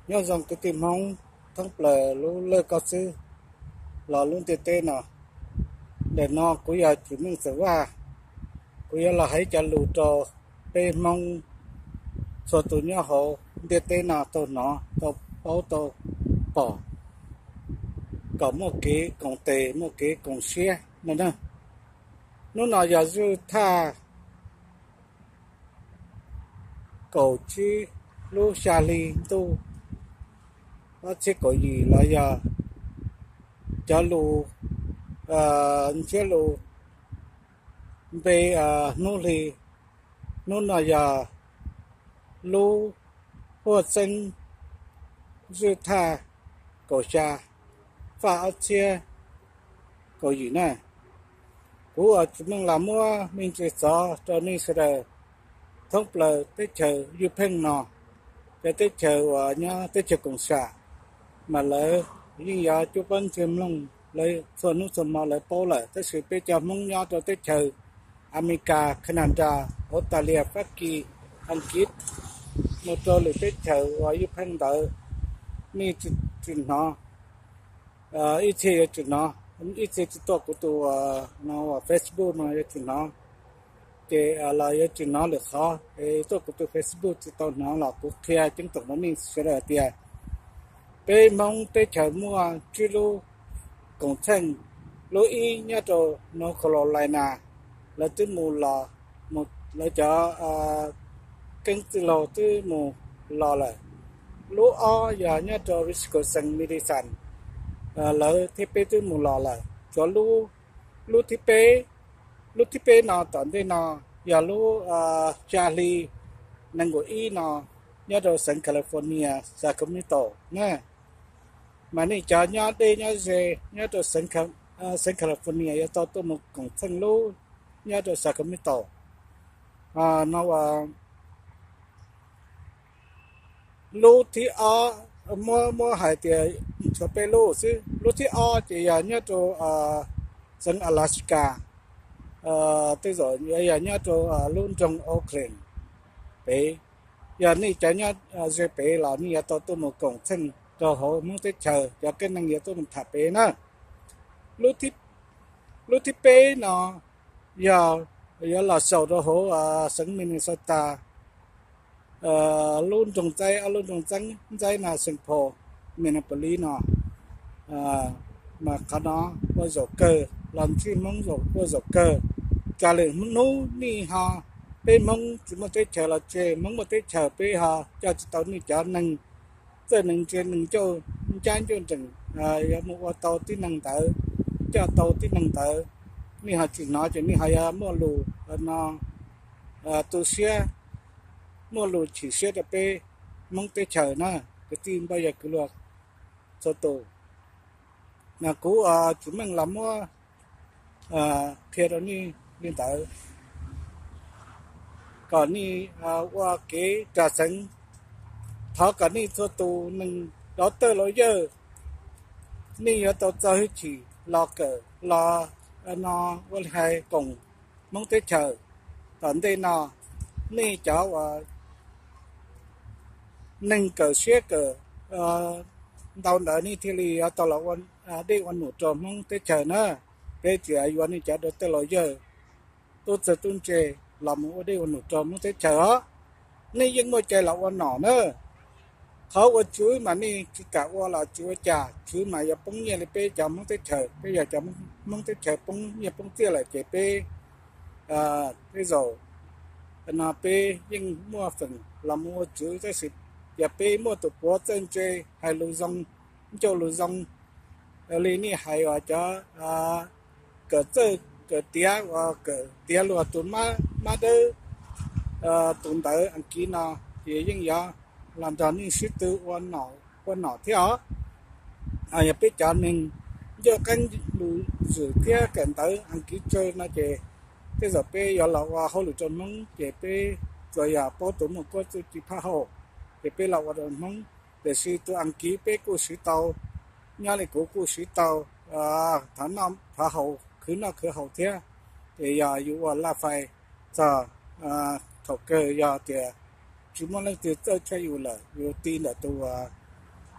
Nyob zoo kwv tij Hmoob thoob plaws lub laj koj xwb los lub ntiaj teb no. Ntawm no kuv yog Tsim Meej Xeem Vaj, kuv yuav los hais cov lus rau peb Hmoob txhua tus nyob hauv ntiaj teb no tau hnov, tau paub, tau pom, kom muaj kev koom tes, muaj kev koom siab no na. Hnub no yog zwj thaj kaum tsib lub xya hli ntuj ob txhiab kaum yim los yog cov lus Ntsiab Lus npe hnub hli. Hnub no yog lub huaj xeeb zwj thaj kaum xya faj ob txhiab kaum yim na. Kuv uas Tsim Meej los muab me ntsis txov rau nej sawv daws thoob plaws teb chaws Yuj Pheej no, cov teb chaws uas nyob teb chaws koom sam, mas lawv yeej yuav cub pob ntseg mloog, lawv txhua hnub txhua hmo lawv paub lawm. Tab sis peb cov Hmoob nyob rau teb chaws Amelikas, Kanada, Australia, Fab Kis, Askiv, mus rau lwm teb chaws uas Yuj Pheej ntawd, nej tsis hnov, ib txhia yuav tsis hnov, ib txhia tsis tuaj kuv tus Facebook no yuav tsis hnov, ces los yuav tsis hnov lwm qhov, es tuaj kuv tus Facebook tsis tau hnov los kuv qhia ceeb toom rau nej sawv daws tias peb Hmoob teb chaws muaj tsib lub koom txheej. Lub ib nyob rau North Carolina, lawv twb mus los, lawv cov keeb txwj laug twb mus los lawm. Lub ob yog nyob rau Wisconsin, Madison, lawv thiab peb twb mus los lawm. Tsuav lub thib peb, lub thib peb no tom ntej no yog lub xya hli nees nkaum ib no nyob rau xeev California, Sacramento na. Mas nej cov nyob deb nyob ze nyob rau xeev California yuav tau tuaj mus koom txheej lub nyob rau Sacramento no. Lub thib ob, muab muab hais tias tshuav peb lub xwb. Lub thib ob ces yog nyob rau xeev Alaska, tej zaum yog nyob rau lub nroog Oakland pem. Yog nej cov nyob ze pem los nej yuav tau tuaj mus koom txheej rau hauv Hmoob teb chaws, cov kab neeg yuav tuaj mus tham pem na. Lub thib peb no yog yuav los xaus rau hauv xeev Minnesota, lub nroog ntxaib, ob lub nroog ntxaib no, Saint Paul, Minneapolis no. Mas qhov no ua zaum kawg, los ntsib Hmoob ua zaum kawg. Cas lwm hnub nej ho, peb Hmoob tsis muaj teb chaws los tseg, Hmoob muaj teb chaws peb ho coj tsis tau nej cov neeg, txawj neeg ntse neeg ncauj ncab ncauj nreem, yuav mus ua tau tib neeg ntawd, coj tau tib neeg ntawd, nej ho tsis hnov ces nej ho yuav muaj lus no tu siab, muaj lus chim siab rau peb Hmoob teb chaws na, kwv tij npawg yawg kwv luag txhua tus. Mas kuv Tsim Meej los muab qhia rau nej li ntawd, kom nej ua kev ras xeev. Thov kom nej txhua tus neeg dov tawj laus yawg, nej yuav tau txo hwj chim los kawm los no, ua li hais koom Hmoob teb chaws. Tom ntej no nej cov uas neeg kawm siab kawm ntau ntawd nej thiaj li yuav tau los ua dej ua num rau Hmoob teb chaws na. Peb tsis yuav nej cov dov tawj laus yawg, tub txawg tub ntse los mus ua dej ua num rau Hmoob teb chaws os. Nej yeej muaj cai los ua nom na. Qhov ua tswv mas nej tsis kam ua los tsis ua cas, tswv mas yuav poob nyiaj li peb cov Hmoob teb chaws. Peb yog cov Hmoob teb chaws poob nyiaj poob txiaj lawm ces peb tej zaum no peb yeej muaj feem los mus ua tswv, tab sis yog peb muaj tus puav txawj ntse, hais lus zoo, ncauj lus zoo li nej hais uas cov kawm txawj kawm tiav uas kawm tiav luag tus mab dawb, tus ntawv Askiv no, ces yeej yuav los nrog nej sib tw ua nom thiab os. Yog peb cov neeg ncauj qeeb lus zwm thiab kawm ntawv Askiv tsawg no ces tej zaum peb yuav los ua hauj lwm rau Hmoob ces peb tsuas yog paub tus muaj kuab txuj ci phab hau, ces peb los ua rau Hmoob. Tiam sis tus Askiv peb kuj siv tau, nyob li kuv kuj siv tau, thov noj thov haus, khwv noj khwv haus thiab. Ces yog yus ua laj fais txog thaum kawg yog tias tsis muaj leej twg txawj tshaj yus lawm, yus ti ntawm tus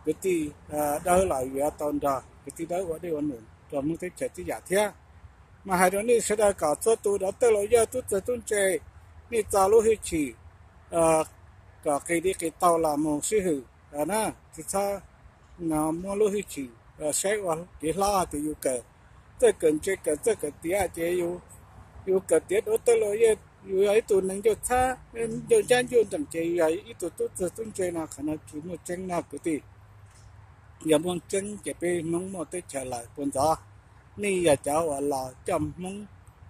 kwv tij dawb los yus yuav tau nrog kwv tij dawb ua dej ua num rau Hmoob teb chaws tib yam thiab. Mas hais rau nej sawv daws kom txhua tus dov tawj laus yawg tub txawg tub ntse, nej txo lub hwj chim kom qis li qis tau los mus sib hwm na, tsis txhob muab lub hwj chim saib ua kev hlob tias yus kawm txawj kawm ntse kawm txawj kawm tiav ces yus kawm tiav dov tawj laus yawg, yus yog ib tug neeg ncauj txhab ncauj ncab ncauj nreem ces yus yog ib tug tub txawg tub ntse no, qhov no tsis muaj tseeb no kwv tij. Yog muaj tseeb ces peb Hmoob muaj teb chaws lawm puas ntxov. Nej yog cov uas los coj Hmoob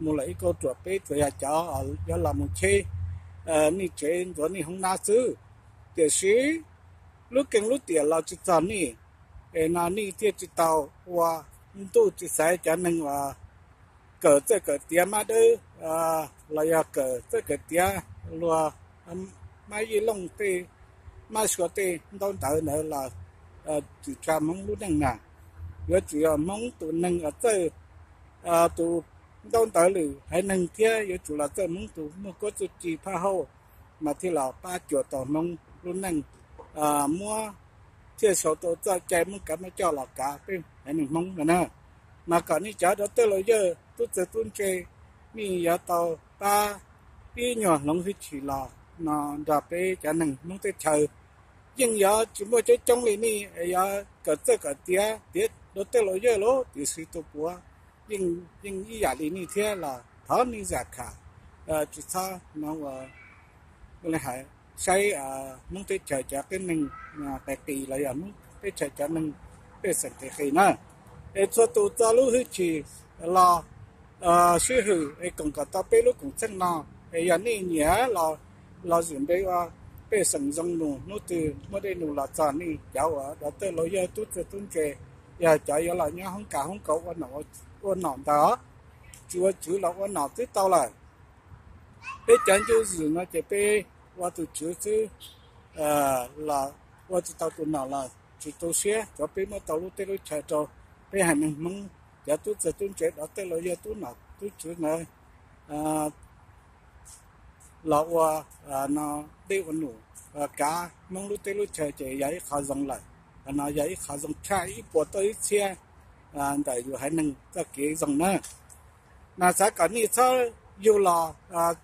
mus lawm ib kauj ruam, peb tsuas yog cov yuav los mus cheb nej tsev ntxuav nej hoob nab xwb. Tiam sis lub keeb lub tiam los tsis txog nej, es no nej thiaj tsis tau ua ntuj tsis xaiv cov neeg uas kawm txawj kawm tiav mab dawb los yog kawm txawj kawm tiav luag mab yij looj tej, mab sua tej ntaub ntawv ntawd los tsim tsa Hmoob lub neej na. Yuav tsum yog Hmoob tus neeg uas txawj tus ntaub ntawv lwm haiv neeg thiab yuav tsum los txawj Hmoob tus muaj kuab txuj ci phaj hauj mas thiaj los pab cuam tau Hmoob lub neej, muab thiaj sau tau txoj cai muab kav muab coj los kav peb haiv neeg Hmoob no na. Mas kom nej cov dov tawj laus yawg tub txawg tub ntse, nej yuav tau pab ib nyuag hloov hwj chim los no nrog peb cov neeg Hmoob teb chaws. Yeej yuav tsis muaj coob coob li nej, yuav kawm txawj kawm tiav tiav dov tawj laus yawg lauj, tiam sis tus puav yeej ib yam li nej thiab los thov nej zam kham, tsis txhob no ua li hais saib Hmoob teb chaws cov tib neeg qis qis los yog Hmoob teb chaws cov neeg pej xeem qis qis na. Es txhua tus txo lub hwj chim los sib hwm es koom kom tau peb lub koom txheej no. Es yog nej nyiam los, los zwm npe ua pej xeem zoo mus, hnub twg muaj dej num los txog nej cov uas dov tawj laus yawg tub txawg tub ntse, yog cov yuav los nyob hoob kas hoob kaus ua nom ntawd, tsis ua tswv los ua nom twb tau lawm. Peb cov ncauj zwm no ces peb ua tus tswv xwb los ua tsis tau tus nom los tsis tu siab, tsuav peb muab tau lub teb lub chaw rau peb haiv neeg Hmoob cov tub txawg tub ntse dov tawj laus yawg tub nom tub tswv ntawd los ua no dej ua num kav Hmoob lub teb lub chaw ces yog ib qho zoo lawm. Qhov no yog ib qho zoo tshaj ib puas tawj ib txhiab ntawm yus haiv neeg txoj kev zoo na. Mas xav kom nej txhob yug los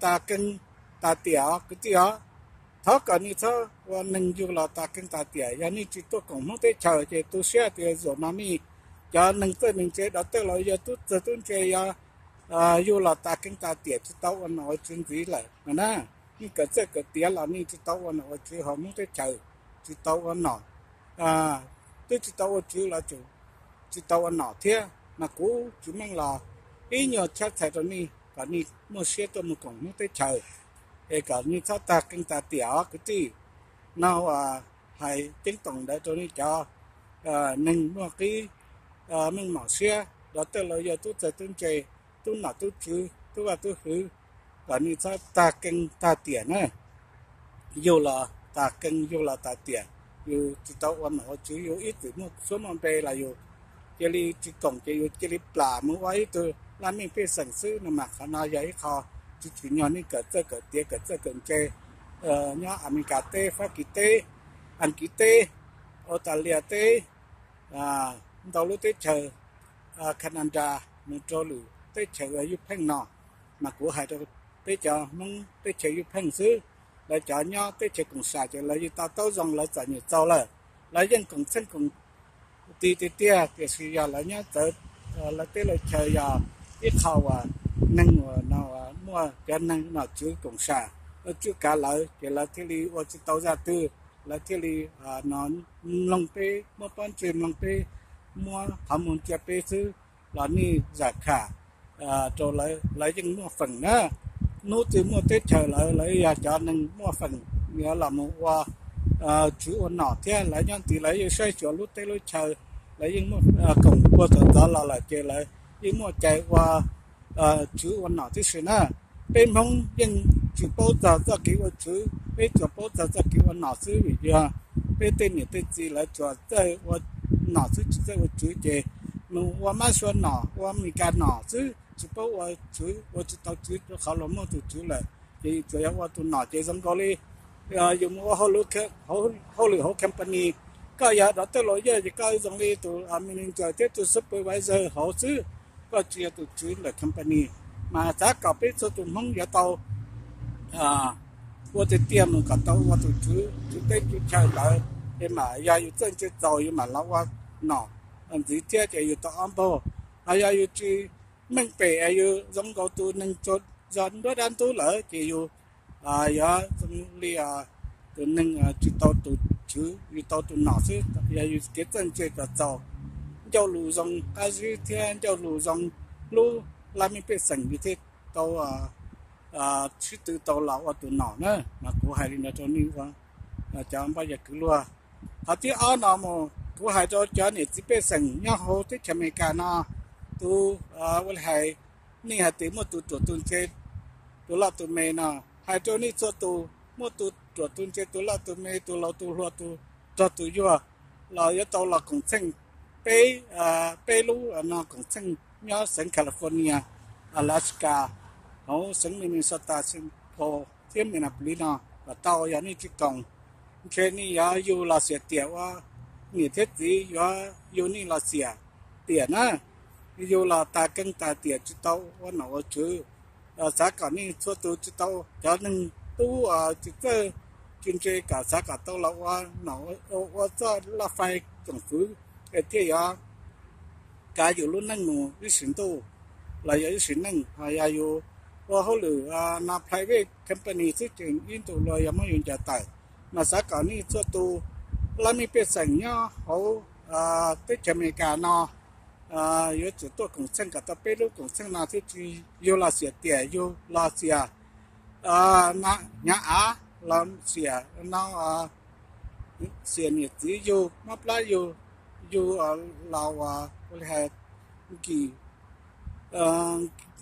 tas keeg tas tiam kwv tij os. Thov kom nej txhob ua neeg yug los tas keeg tas tiam. Yog nej tsis tuaj koom Hmoob teb chaws ces tu siab tias zaum no nej cov neeg txawj neeg ntse dov tawj laus yawg tub txawg tub ntse yog yug los tas keeg tas tiam tsis tau ua nom ua tswv ntxiv lawm no na. Nej kawm txawj kawm tiav los nej tsis tau ua nom ua tswv hauv Hmoob teb chaws, tsis tau ua nom, twb tsis tau ua tswv los tseem tsis tau ua nom thiab. Mas kuv Tswv Meej los ib nyuag tshab txhais rau nej kom nej muaj siab tuaj mus koom Hmoob teb chaws, es kom nej txhob tag keeg tag tiam os kwv tij. No hais ceeb toom ntawd rau nej cov neeg muaj qib meej mom siab dov tawj laus yawg tub txawg tub ntse, tub nom tub tswv tub vaj tub hwv, kom nej txhob tag keeg tag tiam na. Yug los tas keeg yug los tas tiam, yus tsis tau ua nom ua tswv, yus ib txwm muaj suab muaj npe los yus cia li tsis koom ces yus cia li plam mus ua ib tug laj mej pej xeem xwb no. Mas qhov no yog ib qho tsis tsim nyog nej kawm txawj kawm tiav kawm txawj kawm ntse nyob Amelikas teb, Fab Kis teb, Askiv teb, Australia teb, ntau lub teb chaws, Canada, mus rau lwm teb chaws yuj pheej no. Mas kuv hais rau peb cov Hmoob teb chaws yuj pheej xwb, lawv cov nyob teb chaws koom sam ces lawv yeej to taub zoo, lawv txom nyem txaus lawm, lawv yeej koom txheej koom tis tiag tiag. Tiam sis yog lawv nyob txawv, lawv teb lawv chaw yog ib qho uas neeg uas no muaj cov neeg nom tswv koom sam tswj kav lawv ces lawv thiaj li ua tsis tau zaj twg, lawv thiaj li no mloog peb, muab pob ntseg mloog peb, muab qhov muag ntsia peb xwb los nej zam kham rau lawv, lawv yeej muaj feem na. Hnub twg muaj teb chaws lawv, lawv yog cov neeg muaj feem yuav los mus ua tswv ua nom thiab. Lawv nyob ntxiv lawv yeej saib xyuas lub teb lub chaw, lawv yeej muaj koom puag tom ntxov los lawm ces lawv yeej muaj cai ua tswv ua nom tib si na. Peb Hmoob yeej tsis paub txog txoj kev ua tswv, peb tsuas paub txog txoj kev ua nom xwb vim yog peb tej niam tej txiv lawv tsuas txawj ua nom xwb tsis txawj ua tswv ces mus ua mab sua nom ua Amelikas nom xwb, tsis paub ua tswv, ua tsis tau tswv rau qhov luag muaj tus tswv lawm ces tsuas yog ua tus nom ces zoo nkaus li Yus mus ua hauj lwm hauv company, koj yog doctor, lawyer, ces koj zoo li tus manager thiab tus supervisor hauv xwb, koj tsis yog tus tswv ntawm company. Mas xav kom peb txhua tus Hmoob yuav tau ua tiag tiag mus kom tau ua tus tswv, tswv teb tswv chaw ntawd, es mam yog yus txawj ntse txaus yus mam los ua nom ntxiv thiab ces yus tau ob npaug. Ho yog yus tsis meej pem, yus zoo nkaus tus neeg zog nruab dab ntub lawm ces yus yuav zoo li tus neeg tsis tau tus tswv, yus tau tus nom xwb. Yog yus kev txawj ntse kom txaus, ncauj lus zoo qab zib thiab ncauj lus zoo hlub laj mej pej xeem, yus thiaj tau sib tw tau los ua tus nom na. Mas kuv hais li no rau nej ua cov npoj yawg kwv luag. Qhov thib ob no mus kuv hais rau cov niam txiv pej xeem nyob hauv teb chaws Amelikas no, tus ua li hais, nej hais tias muaj tus ruam tus ntse, tus loj tus me no, hais rau nej txhua tus, muaj tus ruam tus ntse, tus loj tus me, tus laus tus hluas, tus rog tus yuag, los yuav tau los koom txheej peb, peb lub no koom txheej nyob xeev California, Alaska, hauv xeev Minnesota, Saint Paul thiab Minneapolis no kom tau. Yog nej tsis koom, ntshe nej yuav yug los xiam tiam ua niam thiab txiv yuav yug nej los xiam tiam na, yug los tas keeb tas tiam tsis tau ua nom ua tswv. Xav kom nej txhua tus tsis tau, cov neeg tub tsis txawj tsis ntse kom xav kom tau los ua nom ua txoj laj fais tsoom fwv, es thiaj yuav kav yus lub neej mus ib sim ntuj los yog ib sim neej. Ho yog yus ua hauj lwm no private company xwb ces ib ntus luag yog muab yus ncaws tawm. Mas xav kom nej txhua tus laj mej pej xeem nyob hauv teb chaws Amelikas no yuav tsum tuaj koom txheej kom tau peb lub koom txheej no thiaj tsis yug los xiam tiam, yug los xiam hnyav av, los xiam no, xiam niam txiv yug, mob plab yug, yug los ua li hais nkim,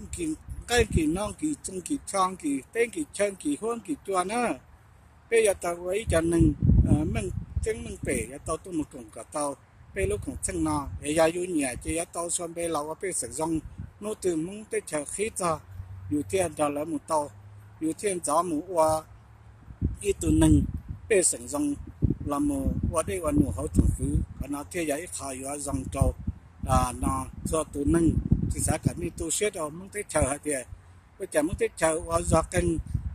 nkim nqaij nkim no, nkim txoos nkim tsho, nkim teb nkim chaw, nkim huab nkim cua na. Peb yuav tau ua ib co neeg meej tseeb meej pem, yuav tau tuaj mus koom kom tau peb lub koom txheej no. Es yog yus nyiam ces yuav tau sau npe los ua pej xeem zoo, hnub twg Hmoob teb chaws qhib txog, yus thiaj nrog lawv mus tau, yus thiaj ntxov mus ua ib tug neeg pej xeem zoo, los mus ua dej ua num hauv tsoom fwv. Qhov no thiaj yog ib qho yuav zoo rau no txhua tus neeg. Tsis xav kom nej tu siab rau Hmoob teb chaws hais tias ua cas Hmoob teb chaws ua zog qeeg,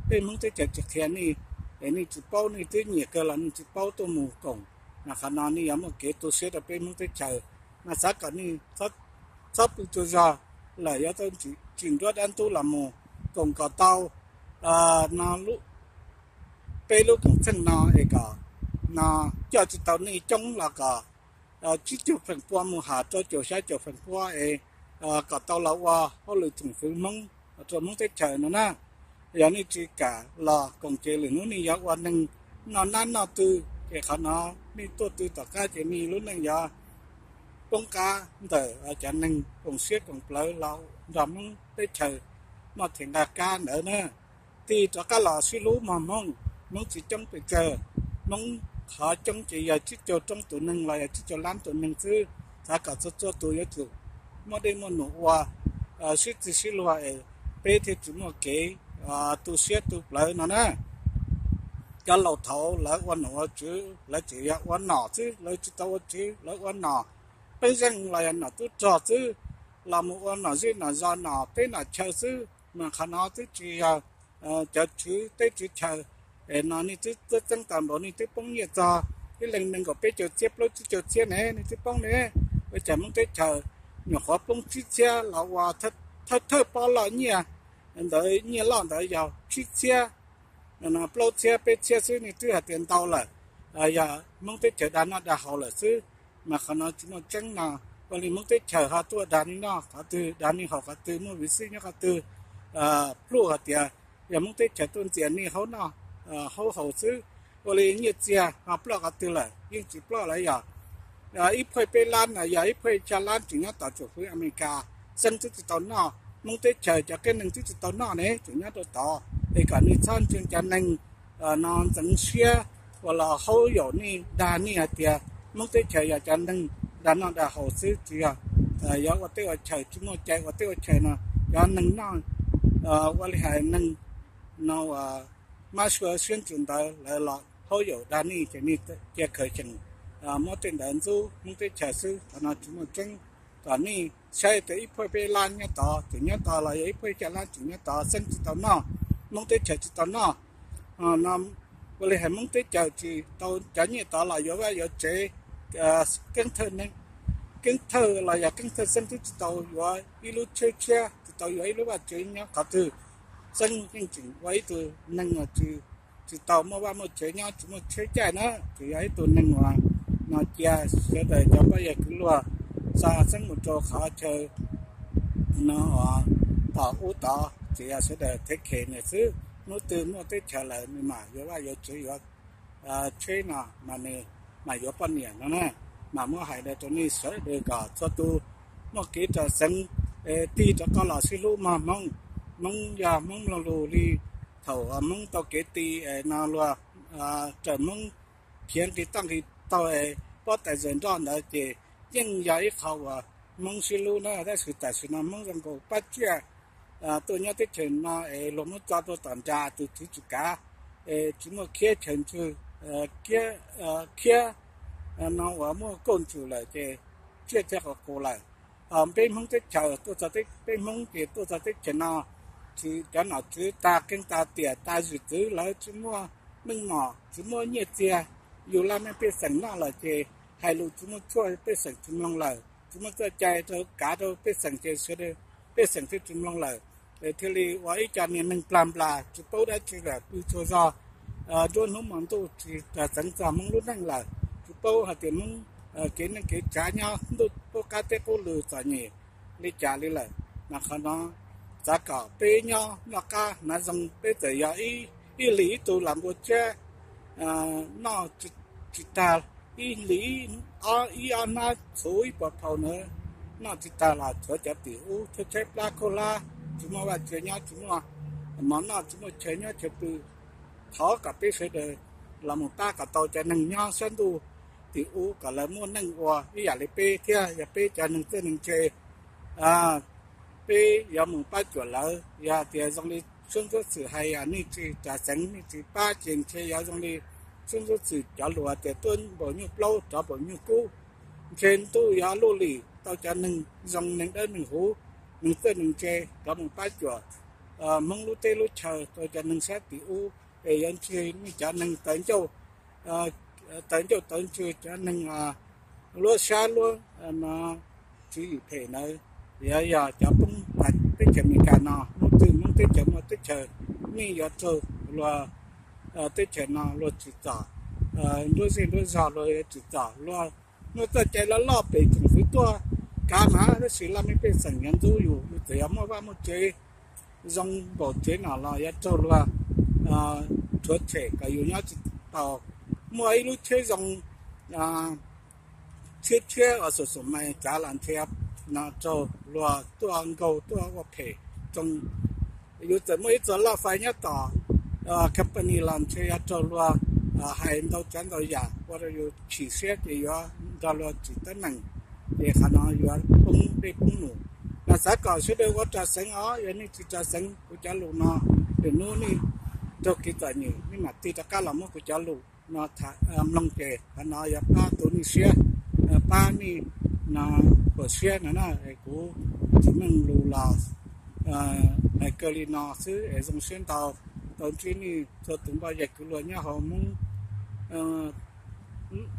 peb Hmoob teb chaws tsis qhia nej, es nej tsis paub, nej twb nyiam kawg los nej tsis paub tuaj mus koom. Mas qhov no nej yuav muaj kev tu siab rau peb Hmoob teb chaws. Mas xav kom nej txhob pw tsaug zog lawm, yuav tau tsim nruab dab ntub los mus koom kom tau no peb lub koom txheej no es kom no coj tsis tau nej coob los kom tsib caug feem pua mus ham rau caum xya caum feem pua es kom tau los ua hauj lwm tsoom fwv Hmoob rau Hmoob teb chaws no na. Yog nej tsis kam los koom ces lwm hnub nej yuav ua neeg noj nab noj tw, ces qhov no nej tuaj tw tom qab ces nej lub neej yuav poob qab ntawm cov neeg koom siab koom plawv los nrog Hmoob teb chaws noj theem nqa kab ntawd na. Tig rov qab los sib hlub mog Hmoob, Hmoob tsis coob pes tsawg, Hmoob qhov coob ces yog tsib caug roob tus neeg los yog tsib caug lab tus neeg xwb. Xav kom txhua txhua tus yuav tsum muaj dej muaj num ua, sib txig sib luag es peb thiaj tsis muaj kev tu siab tu plawv no na. Cov laus thaud lawv ua nom ua tswv lawv tseem yog ua nom xwb, lawv tsis tau ua tswv, lawv ua nom peb zeej los yog nom tub rog xwb, los mus ua nom zej nom zos nom teb nom chaw xwb. Mas qhov no twb tsis yog cov tswv teb tswv chaw. Es no nej twb txeeb txeeb tau npaum, nej twb poob nyiaj txog ib leeg nees nkaum peb caug txhiab plaub tsib caug txhiab ne, nej twb poob ne. Ua cas Hmoob teb chaws nyuam qhuav poob tsib txhiab los ua thawj thawj pob loj nyiaj, ntawd nyiaj loj ntawd yog tsib txhiab, plaub txhiab peb txhiab xwb nej twb hais tias ntau lawm, yog Hmoob teb chaws dag noj dag haus lawm xwb. Mas qhov no tsis muaj tseeb no. Ua li Hmoob teb chaws ho tuaj dag nej noj qhov twg, dag nej haus qhov twg, muaj viv xwb nyob qhov twg? Pluj hais tias yog Hmoob teb chaws tuaj ntxias nej haub noj haub haus xwb. Ua li nyiaj txiag ho ploj qhov twg lawm? Yeej tsis ploj lawm yog. Ib phaij peb lab no yog ib phaij xya lab tseem nyob tom tsoom fwv Amelikas, xeeb twb tsis tau noj. Hmoob teb chaws cov qej neeg twb tsis tau noj ne, tseem nyob rau tod. Es kom nej txhob ntseeg cov neeg no ntxeev siab uas los haub yaum nej, dag nej hais tias Hmoob teb chaws yog cov neeg dag noj dag haus xwb, tsis yog, yog ua teb ua chaw, tsis muaj cai ua teb ua chaw no. Cov neeg noj, ua li hais neeg no mab sua siab ntsws ntawd lawv los hlaub yaum dag nej ces nej cia khaws xyeem muab tej ntawd ntxub Hmoob teb chaws xwb. Qhov no tsis muaj tseeb. Kom nej saib tias ib phuaj peb lab nyob tod tseem nyob tod los yog ib phuaj xya lab tseem nyob tod, xeeb tsis tau noj, Hmoob teb chaws tsis tau noj. No ua li hais Hmoob teb chaws tsis tau cov nyiaj tod los yuav vaj yuav tsev, keeb thawj los yog keeb thawj xeeb twb tsis tau yuav ib lub tsheb tshiab, tsis tau yuav ib lub vaj tsev nyob qhov twg. Xeeb yeej tseem ua ib tug neeg tsis tau muaj vaj muaj tsev nyob, tsis muaj tsheb caij na, tsuas yog ib tug neeg uas no cia sawv daws cov poj yawg kwv luag xa xeeb mus rau qhov chaw no uas tom ub tod, tsuas yog sawv daws thev khes nws xwb. Hnub twg muaj teb chaws lawm nws mam yuav vaj yuav tsev yuav tsheb no mas nws mam yuav poj niam no na. Mas muab hais rau nej sawv daws kom txhua tus muaj kev rau xeeb, tig rov qab los sib hlub mog Hmoob. Hmoob yog Hmoob mloog lus li thaum Hmoob tau kev ti no luag raws Hmoob khiav nqis toj nqis taug pob tais zes nroj ntawd ces yeej yog ib qho uas Hmoob sib hlub na. Tab sis tam sim no Hmoob zoo nkaus pab tsiaj tuaj nyob teb chaws no es luag muab tso tuaj tom nra tus tswv tsis kav, es tsis muaj khiab chaw ntswg, khiab no uas muaj kauj ntsws lawm ces tsiaj thiaj qus qus lawm. Peb Hmoob teb chaws tuaj txog, peb Hmoob ces tuaj txog teb chaws no tsis, cov nom tswv tag keeb tag tiam tag zwm txwv lawv tsis muaj meej mom tsis muaj nyiaj txiag, yus laj mej pej xeem noj lawm ces hais lus tsis muaj tshuaj, pej xeem tsis mloog lawm, tsis muaj txoj cai rau kav rau pej xeem ces pej xeem thiaj tsis mloog lawm. Thiaj li ua ib co niag neeg plag nplas tsis paub dab tsi lawm, pw tsaug zog nruab hnub hmo ntuj tsis ras xeev txog Hmoob lub neej lawm, tsis paub hais tias Hmoob kev neej kev tsav nyob ntuj qub qab teb qub lw txom nyem li cas li lawm. Mas qhov no xav kom peb nyob noj qab hnav zoo, peb txawm yog ib hlis ib tug lam npua tshiab noj tsis tag, ib hlis ib ob hnab txhuv ib puas phau na noj tsis tag los tshuav cov tim ub tshaib tshaib plab khaub hlab, tsis muaj vaj tse nyob, tsis muaj mov noj, tsis muaj chaw nyob chaw pw. Thov kom peb sawv daws los mus pab kom tau cov neeg nyob sab ntuj tim ub kom lawv muaj neej ua ib yam li peb thiab. Yog peb cov neeg txawj neeg ntse, peb yuav mus pab cuam lawv. Yog tias zoo li Xyooj Ntsuab Xwm hais, yog nej tsis ras xeev, nej tsis pab ces ntshe yuav zoo li Xyooj Ntsuab Xwm cov lus tias tuaj npaum nyuj plaub rov npaum nyuj kub. Ntshe ntuj yuav luj lim tau cov neeg zoo, neeg dawb neeg huv, neeg txawj neeg ntse rov mus pab cuam Hmoob lub teb lub chaw rau cov neeg sab tim ub, es yuav ntshe nej cov neeg tawv ncauj tawv ntswg, cov neeg luab sab luab no tswv yim phem ntawd yuav yog cov poob teb chaws Amelikas no. Hnub twg Hmoob teb chaws muaj teb chaws, nej yuav raug luag teb chaws no luag tsim txom, nruab zej nruab zog luag yuav tsim txom, luag muaj txoj cai loj loj pem tsoom fwv tuaj kav mas, tab sis laj mej pej xeem yuav ntxub yus, yus txawm yuav muaj vaj muaj tsev zoo npaum tsev no los yuav raug luag rhuav tshem kom yus nyob tsis tau. Muaj ib lub tsheb zoo tshiab tshiab uas xum xum mais tsav los ntshe no raug luag tuaj nkaug tuaj ua phem rau. Yus txawm muaj ib txoj laj fais nyob tom company los ntshe yuav raug luag hais ntau tsav ntau yam ua rau yus chim siab ces yuav nrog luag tsim teeb meem, ces qhov no yuav poob dej poob num. Mas xav kom sawv daws ua ras xeev os, yog nej tsis ras xeev kuv cov lus no, lwm hnub nej raug kev txom nyem nej mam tig rov qab los muab kuv cov lus no mloog ces qhov no yuav pab tu nej siab, pab nej no puas siab no na. Kuv tsis meej lus los hais kawg li no xwb es zoo siab ntau tau ntsib nej txhua tus npoj yag kwv luag nyob hauv Hmoob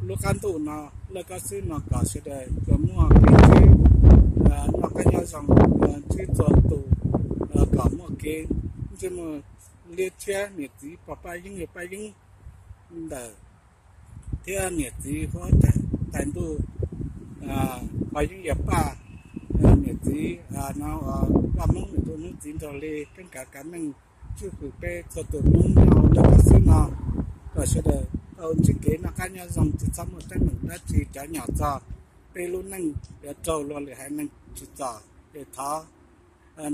lub qab ntuj no laj kab xwb no kom sawv daws tsuas muaj kev ntsib noj qab nyob zoo, ntsib txhua tus kom muaj kev ntsej muag liab tshiab, niam txiv pog paj yeeb yawg paj yeeb ntawm thiab niam txiv huab tais ntuj, pog yeeb yawg paj, niam txiv no, Vaj Hmoob niam txiv Hmoob txiv nrog li keeb kav kav meej tswj hwm peb txhua tus Hmoob nyob hauv lub xwb no kom sawv daws tau ntsib kev noj qab nyob zoo tsis txhob muaj teeb meem dab tsi cov nyom txog peb lub neej yuav raug luag lwm haiv neeg tsim txom. Es thov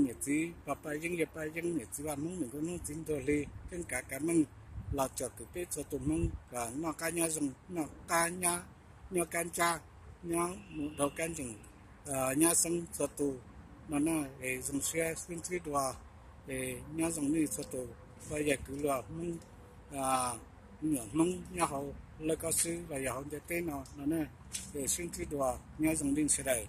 niam txiv pog paj yeeb yawg paj yeeb, niam txiv Vaj Hmoob niam txiv Hmoob txiv nrog li keeb kav kav meej los tsom kwm peb txhua tus Hmoob kom noj qab nyob zoo, noj qab nyob, nyob kab ntsab, nyob mus dhau kab ntsees, nyob xeeb txhua tus no na. Es zoo siab sib ntsib dua, es nyob zoo nej txhua tus. Koj yog kwv luag Hmoob, me nyuam Hmoob nyob hauv lawv koj xwb los yog hauv ntiaj teb no no na. Sib ntsib dua, nyob zoo nej sawv daws.